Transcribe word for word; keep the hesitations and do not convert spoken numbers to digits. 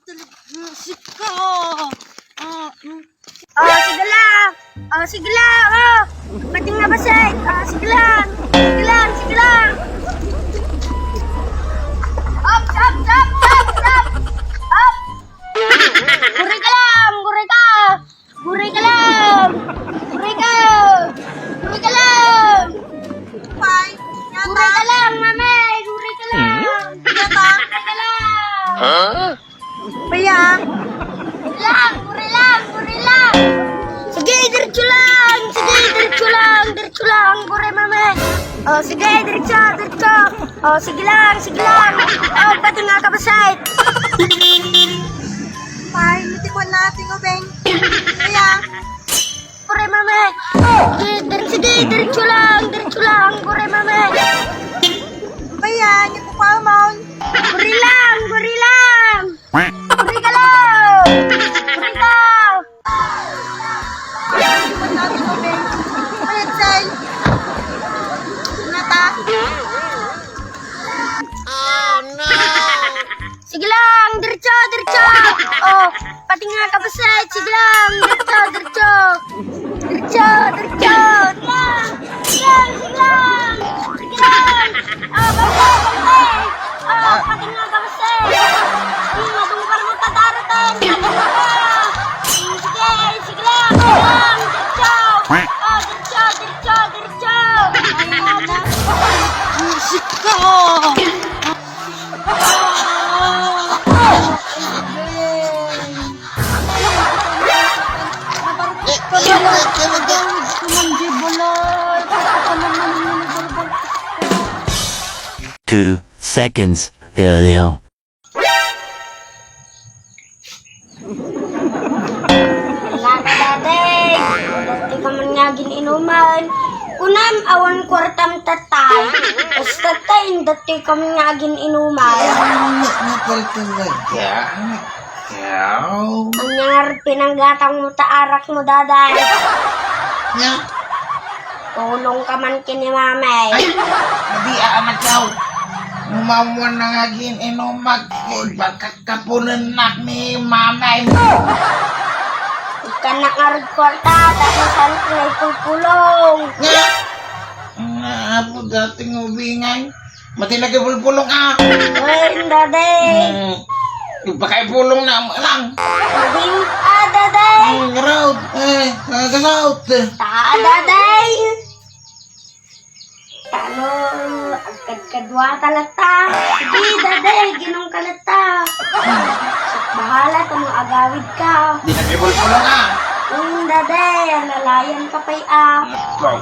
Talaga, sika. Ah, mm. Oh, sige lang. Oh, sige lang. Oh, pati nga basay. Oh, sige lang. Sige lang, sige lang. Up, up, up, up, up. Up. Guri ka lang, guri ka. Guri ka lang. Guri ka. Guri ka lang. Fine. Guri ka lang, mami. Guri ka lang. Guri ka lang. Huh? Baya. Lang, guri lang, guri lang. Sige, diretso lang. Sige, diretso lang. Diretso lang, guri, mami. Oh, sige, diretso, diretso. Oh, sige lang, sige lang. Oh, pati nga kabasay. Ay, nitikuan natin, ubeng. Kaya, pare, mami. Sige, dir-, sige, diretso lang, diretso lang, pare, mami. Kaya, nitikuan mo. Guri lang, guri lang. Guri ka lang. Guri ka. Ay, sel. Nata. Sige lang, diretso, diretso. Oh, pati nga kabasay, sige lang, diretso, diretso. Diretso, diretso. Sige lang, sige lang, sige lang. Sige lang. Oh, bantay, bantay. Oh, pati nga kabasay. Sige, madunggal mo, tadaraten. Sige, sige lang, sige lang, diretso. Oh, diretso, diretso, diretso. Ay, anak. Sika. Two seconds earlier. Wala ka, Daddy. Dati ka man nga gin-inuman. Kunam, awan kwartam tatay. Basta tay, dati ka man nga gin-inuman. Ay, anak, napal talaga. Anak, yaw. Ang nga pinanggatang mo, taarak mo, Daday. Nga? Tulong ka man kini Mamay. Ay, adi, anak, yaw. Umawan na nga gin-inumak. Ay, baka kapunenak ni Mamay mo. Ikanak nga rod kwarta, tapos ang pulpulong. Nga? Nga, apo, dating ubingay. Mati nagibulbulong ka. Ay, Daddy. Hmm. Baka ibulong na mo lang. Hindi, ah, Daddy. Hmm, ngarod. Eh, nagasaot. Ta, Daddy. Tano, agkadkadua ka latta. Sige, Daddy, ginong ka latta. Bahala, tano agawid ka. Di nagibulbulong ka. Hmm, Daddy, alalayan ka pay, ah. Ikaw.